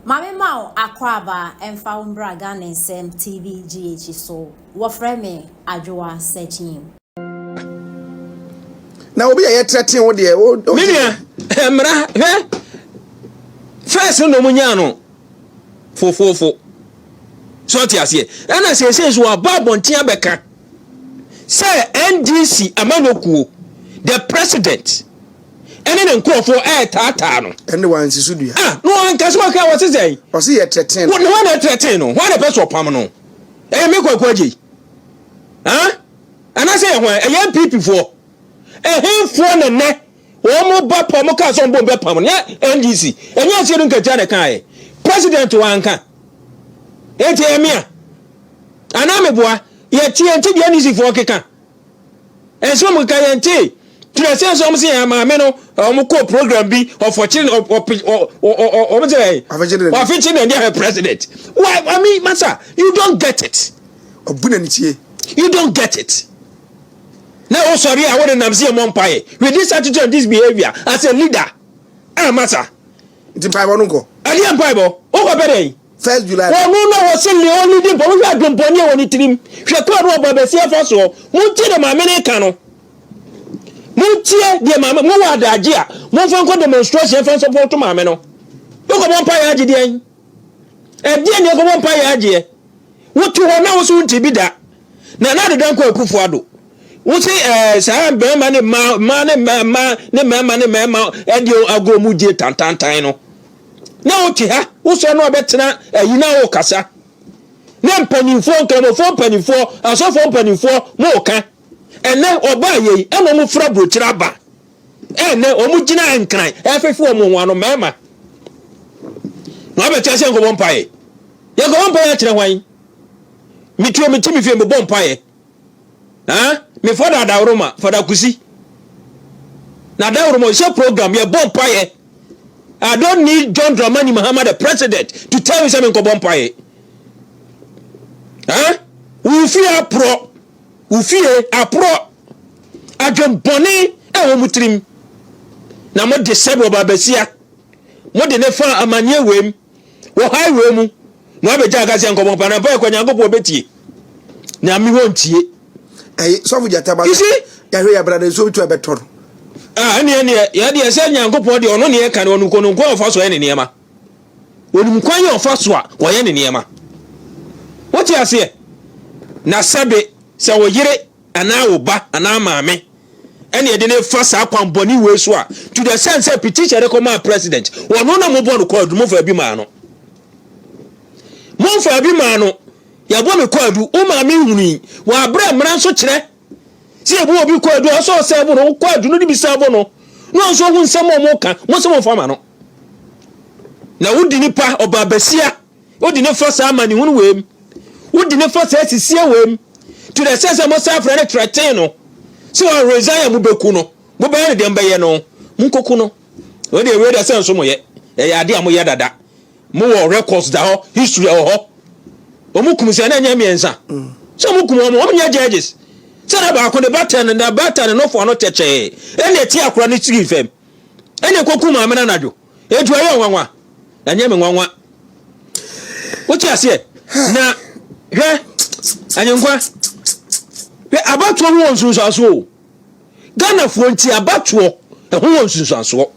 Maame ma wo akwaaba mfa wo mbra Ghana Nsɛm TV GH so. Wɔfrɛ me Adwoa Sekyim. Na obi a yɛtrɛten wo deɛ wo. Me nua, mmara hwɛ first no na ɔmo nyaa no fofoofo so ɔte aseɛ ɛna seesei so waba abɔnten abɛka sɛ NDC amanyɔkuo the president ɛne ne nkurɔfoɔ ɛɛtaataa no. Ɛne wansi so dua. Ah, na wanka sɛ ɔka wɔ se sɛn. Ɔse yɛ trɛten no. Hwan na ɛtrɛten no? Hwan na ɛpɛ sɛ ɔpam no? Ɛyɛ me Kwaku Agyei? Ah? Anaasɛ ɛyɛ hwan? Ɛyɛ NPP foɔ. Ɛhenfoɔ na nnɛ wɔn ba pa wɔn kaa sɛ wɔn bɔ bɛpam no? Nyɛ NDC. Ɛnyɛ Asiedu Nketia na ɛkaeɛ. President wanka. Enti ɛyɛ mea. Anaa meboa? Yɛte yɛnte deɛ NDC foɔ keka. Ɛnsɛ wɔn keka yɛnte. Tena sɛ sɛ wɔn sɛ yɛn maame no wɔn kɔ program bi ɔfɔkyere ɔpe ɔ ɔ ɔ wɔn sɛ ɔfekyere na ɛde ahwɛ president. Why? I mean, masa, you don't get it. Ɔbu n'ani tie. You don't get it. Na wo sɔre a wode nam sɛ yɛmmɔ mpaeɛ with this attitude and this behavior as a leader. Ah, masa. Nti mpaebɔ no nkɔ. Ɛdeɛ mpaebɔ? Wokɔ pɛ dɛn? First July. Ɔno na wɔse le ɔlidi mpa wohwɛ adwempɔne a wɔ ne tirim. Hwɛ kwan no ɔbɔ abɛsi afa soɔ. Montie deɛ maame no ka no. Montie deɛ maame mowɔ adagye a momfa nkɔ demonstration mfa nsɔpɔto maame no. Wokɔbɔ mpaeɛ agye deɛn? Ɛdeɛn na yɛkɔbɔ mpaeɛ agyeɛ? Wote hɔ na wo so wonte bi da. Nana Addo Dankwa Akufo Addo, wo se ɛɛ saa mmarima ne mmaa, mmaa ne mmaa, mmaa ne mmarima ne mmarima ɛdeɛ agorɔ mu gye tantantan no. Na wote ha, wosɔre na wabɛtena ayi na wokasa. Na mpanimfoɔ, nkramofoɔ mpanimfoɔ, asɔfoɔ mpanimfoɔ, mo ka. Ɛnɛ ɔbaa yei ɛna wɔn fura burokyerɛ aba. Ɛnnɛ, wɔgyina nkran ɛfefe wɔn ho ano mmarima. Na wɔabɛkyerɛ sɛ nkɔbɔ mpaeɛ. Yɛnkɔbɔ mpaeɛ akyerɛ hwan? Metuo mete me fie mebɔ mpaeɛ. Ha? Me fada adaworoma, fada kusi. Na adaworoma ɔhyɛ program yɛbɔ mpaeɛ. I don't need John Dramani Mahama the president to tell me sɛ menkɔbɔ mpaeɛ. Ha? Wo fie aporɔ. Wo fie aporɔ, adwemmɔne wɔ mo tirim, na mode sɛbe ɔbaabasia, mode ne fa amanneɛ wei wɔ highway mu, na wabɛgya aka sɛ nkɔmmɔ pa na mpa ɛkɔ Nyankopɔn bɛtie. Nyame hɔ ntie. Ɛyi sɔfo gyata ba. You see? Yɛhwɛ yɛ brada nsuo bi to ɛbɛtɔ no. Ah, ɛneɛ neɛ yɛdeɛ sɛ Nyankopɔn deɛ ɔno neɛ ka ne ɔno nko no nko a ɔfa so yɛ ne nneɛma. Onim kwan a ɔfa so a ɔyɛ ne nneɛma. Wote aseɛ? Na sɛbe sɛ wo yere anaa wo ba anaa maame ɛne ɛde ne fa saa kwan bɔne wei so a, to the sense sɛ petition de kɔmaa president, ɔno na mobɔ no kwaadu, momfaa bi maa no. Momfaa bi maa no. Yɛbɔ me kwaadu, wo maame nhunui. Wɔ aberɛ mmara nso kyerɛ sɛ yɛbu obi kwaadu a, ɔsɛ ɔsɛɛbo no, wo kwaadu no de bi sɛɛbo no, na ɔnso ɔhu nsɛm a wɔka, mo nso momfa ma no. Na wodi nipa ɔbaa basia, wodi ne fa saa amanehunu wei mu, wodi ne fa saa sisie wei mu, to the extent sɛ mo san frɛ no threaten no, sɛ wɔn resign a mobɛku no, mobɛyɛ no deɛ mobɛyɛ no, monkɔku no. Wei deɛ wei deɛ sɛ nso moyɛ, ɛyɛ adeɛ a moyɛ dada. Mowɔ records da hɔ, history wɔ hɔ. Wɔn kum sɛ na ɛnyɛ mmiɛnsa. Sɛ wɔn kum wɔn, wɔn nyɛ judges. Sɛ na baako ne ba tɛ ne na ba tɛ ne nofo ano kyɛkyɛɛ, ɛna ɛte akora ne siri fam. Ɛna ɛkɔku maame no anadwo. Enti ɛyɛ nwanwa. Ɛnyɛ me nwanwa. Wote aseɛ? Na hwɛ, anyenkwa, hwɛ abatoɔ ho wɔ nsunsuansoɔ o. Ghanafoɔ nti abatoɔ ɛho wɔ nsunsuansoɔ.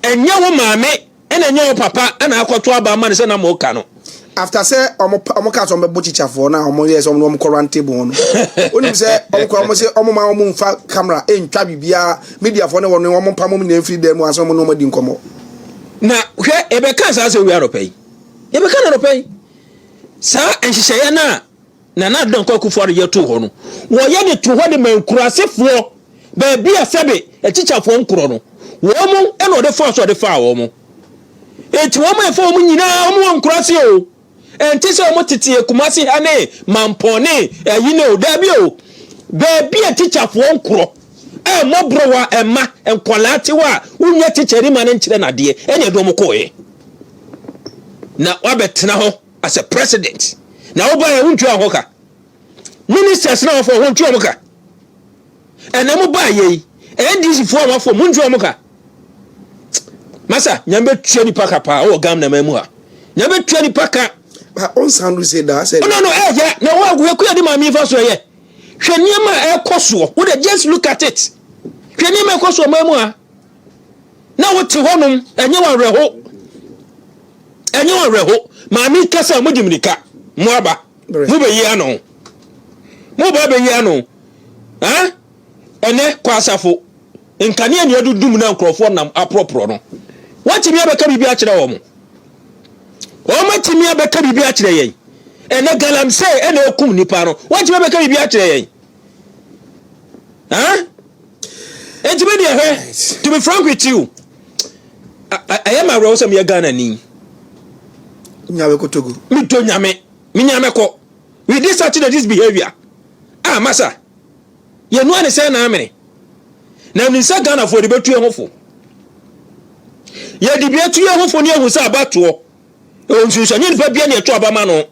Ɛnyɛ wo maame ɛna ɛnyɛ wo papa ɛna akɔto aba ama no sɛ na mo ka no. After sɛ ɔmo pa ɔmo kaa sɛ ɔmo bɛbɔ kyikyafoɔ na ɔmo yɛ sɛ ɔmo ne ɔmo kɔ round table ho no wonim sɛ ɔmo kɔ ɔmo sɛ ɔmo ma ɔmo nfa camera ntwa biribiara mediafoɔ ne wɔn ɔmo mpam ɔmo nyinaa mfiri dan mu ansa ɔmo ne ɔmo adi nkɔmɔ. Na hwɛ yɛbɛka saa asɛm wei anɔpa yi yɛbɛka no anɔpa yi saa nhyehyɛeɛ no a Nana Addo Dankwa Akufo-Addo yɛ too hɔ no, wɔyɛ de too hɔ de ma nkurasefoɔ, baabi a sɛbe atikyafoɔ nkorɔ no, wɔn na ɔde faa so ɔde faa wɔn. Enti wɔn a ɛfa wɔn nyinaa wɔn wɔ nkurase o. Ɛnte sɛ wɔn tete Kumasi ha ne Mampɔn ne ayi ne o, daabi o. Baabi a tikyafoɔ nkorɔ, a mmɔborɔwa mma, nkwadaa te hɔ a wonnya tikyani ma no nkyerɛ no adeɛ, ɛne ɛde wɔn kɔeɛ. Na wabɛtena hɔ. as a president na wo baeɛ wontua ho ka ministers na wɔfɔ wɔntua wɔn ka ɛna mo baeɛ yi ndc foɔ a wɔafɔ montua wɔn ka masa nyame bɛtua nipa ka paa wɔ Ghana man mu ha. Nyame tua nipa ka. Ba ɔnsan do se daa sɛ. No no ɛyɛ na wɔn hwɛ kuya de maame fa so ɛyɛ. Hwɛ nneɛma a ɛkɔ soɔ. Wo de just look at it. Hwɛ nneɛma a ɛkɔ soɔ ɔman mu ha. Na wote hɔnom ɛnyɛ wɔn awerɛho. Ɛnyɛ wɔn awerɛho. Maame kasa mo di mirika. Mo aba. Mo bɛyi ano. Mo ba bɛyi ano. Ha? Ɛnɛ kɔ asafo. Nkanea nea adudum na nkurɔfoɔ nam aporɔporɔ no, wɔatumi abɛka biribi akyerɛ wɔn. Wɔatumi abɛka biribi akyerɛ yɛn. Ɛnɛ galamsey ɛna ɛkum nnipa no, wɔatumi abɛka biribi akyerɛ yɛn. Ha? Enti me deɛ hwɛ, to be frank with you, ɛyɛ ma awerɛho sɛ meyɛ Ghana ni. Nyame kotogo. Medɔ Nyame, me Nyame kɔ. With this attitude, this behavior. Ah, masa. Yɛnua ne sɛn na amene. Na nim sɛ Ghanafoɔ de bɛtu yɛn ho fo. Yɛde bi atu yɛn ho fo ne yɛhu sɛ abatoɔ ɛwɔ nsunsuan. Nyɛ nipa bia ne ɛto aba ma no.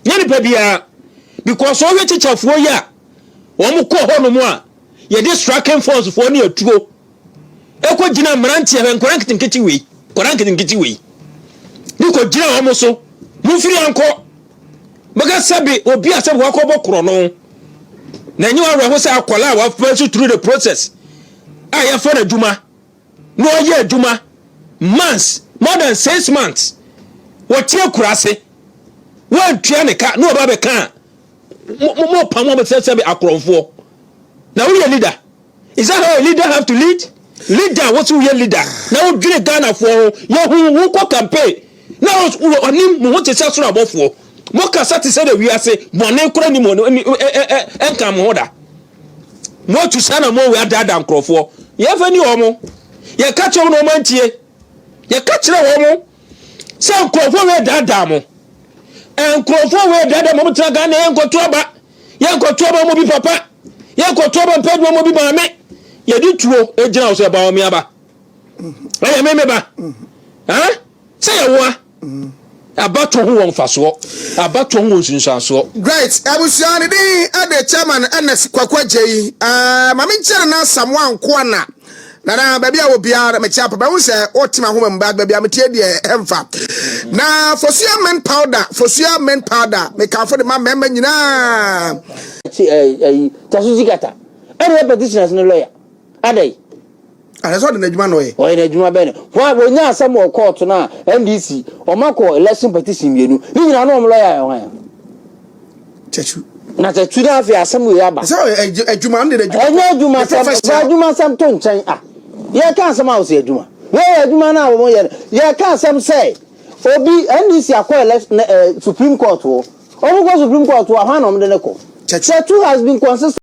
Nyɛ nipa biara. Because ɔhwɛ tikyafoɔ yi a wɔn kɔ hɔ nom a yɛde striking force foɔ ne atuo ɛkɔ gyina mmeranteɛ hwɛ nkwadaa nketenkete wei nkwadaa nketenkete wei ne kɔ gyina wɔn so mumfiri ankɔ bɛka sɛbe obi a sɛbe wakɔbɔ korɔ no na ɛnyɛ awerɛho sɛ akwadaa a wafa so through the process a yɛfa no adwuma na ɔyɛ adwuma months, more than 6 months, wɔte akura ase, wɔantua ne ka na ɔba bɛka a mo mo pam wɔn sɛ sɛbe akorɔmfoɔ. Na woyɛ leader, is that how a leader have to lead? Leader, wosi woyɛ leader na wodwene Ghanafoɔ ho, yɛhu wo kɔ campaign na ɔnim mo ho te sɛ soro abɔfoɔ, mo kasa te sɛ de wiase bɔne kora ni mo ɛnka mo ho da. Mo atu saa na mo wei adaadaa nkurɔfoɔ. Yɛmfa ni wɔn mo yɛka kyerɛ wɔn na wɔn antie. Yɛka kyerɛ wɔn mo sɛ nkurɔfoɔ wei daadaa mo, nkurɔfoɔ wei daadaa mo. Mo tena Ghana, yɛnkɔto aba, yɛnkɔto aba mo bi papa, yɛnkɔto aba mpɛ adwuma mo bi maame. Yɛde tuo gyina wo sɛ ba wɔn aba ɛyɛ me me ba sɛ yɛwoa abatoɔ ho wɔ mfasoɔ, abatoɔ ho wɔ nsunsuansoɔ. Great. Abusua, ne din ɛde Chairman Ernest Kwaku Agyei. Maame nkyɛn na Samoa nkoa na nana baabi a wɔ biara mekyɛ apa bɛhu sɛ wɔte ahoma mu ba baabi a metie deɛ ɛmfa na Fosua Men Powder. Fosua Men Powder, mekamfo de ma mmarima nyinaa. Ɛyi Tasu Zikata ɛna yɛ petitioners no lawyer adai. Ana sɛ ɔde n'adwuma na ɔyɛ. Ɔyɛ n'adwuma bɛn wɔn a wɔnya asɛm wɔ court no a NDC wɔn akɔ election petition mmienu ne nyinaa no, wɔn lawyer yɛ hwan? Kyɛkyu. Na Kyɛkyu na afei asɛm wei aba. Sɛ ɔyɛ adwuma no de n'adwuma. Ɛnyɛ adwuma sɛm, fa adwuma sɛm to nkyɛn. A yɛka asɛm a wɔsɛ adwuma wɔyɛ adwuma no a wɔn yɛ no, yɛka asɛm sɛ obi NDC akɔ election supreme court wɔ wɔn kɔ supreme court wɔ ahɔn na wɔn de ne kɔ. Kyɛkyu has been consistent.